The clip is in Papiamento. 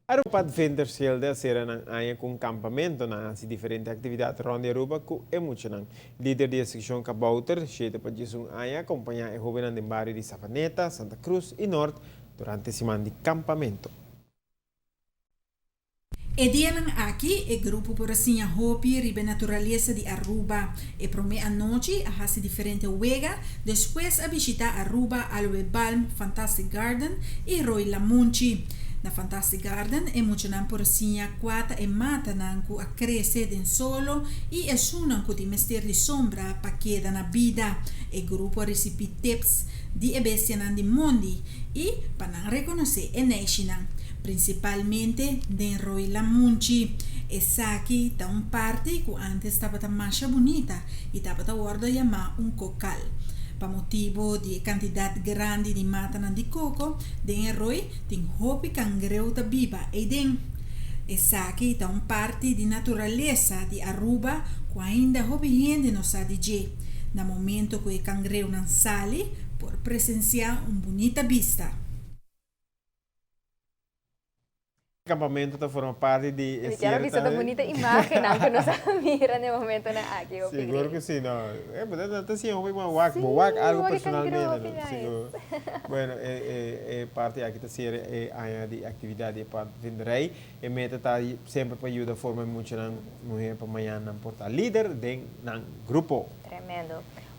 Aruba Padvindersgilde a sera nan aña cu un campamento. Nan a haci diferente actividad rond di Aruba cu e muchanan. Lider di e seccion Kabouter, 7 pa 11 aña, a acompaña e hobennan den bario di Savaneta, Santa Cruz y Noord durante e siman di campamento. E dianan aki, e grupo por a siña hopi riba naturalesa di Aruba. E prome anochi a haci diferente wega, despues a bishita Aruba Aloe Balm Fantastic Garden y Rooi Lamunchi. Na Fantastic Garden, e muchanan por a siña cua ta e matanan cu a crece den solo y esunnan cu tin mester di sombra pa keda na bida. E grupo a ricibi tips di e bestianan di mondi y pa nan reconoce e neishinan, principalmente den Rooi Lamunchi. Esaki ta un parti cu antes tabata mas bunita y tabata wordo yama un cocal. Pa motibo di cantidad grandi di matanan di coco, den rooi tin hopi cangreu ta biba eyden. Esaki ta un parti di naturalesa di Aruba cu ainda hopi hende no sa di dje. Na momento cu e cangreunan sali, por presencia un bunita vista. Campamento ta forma parti di Mi kier bisa e bunita imagen cu nos a mira na e momentonan aki. Sigur cu si, no. Pero ta asina, un wak, wak algo personalmente, no? Sigur. Bueno, e parti aki ta ser e aña di actividad di padvinderij. E meta ta semper pa yuda forma mucha muher pa mañana nan por ta lider den nan grupo. Tremendo.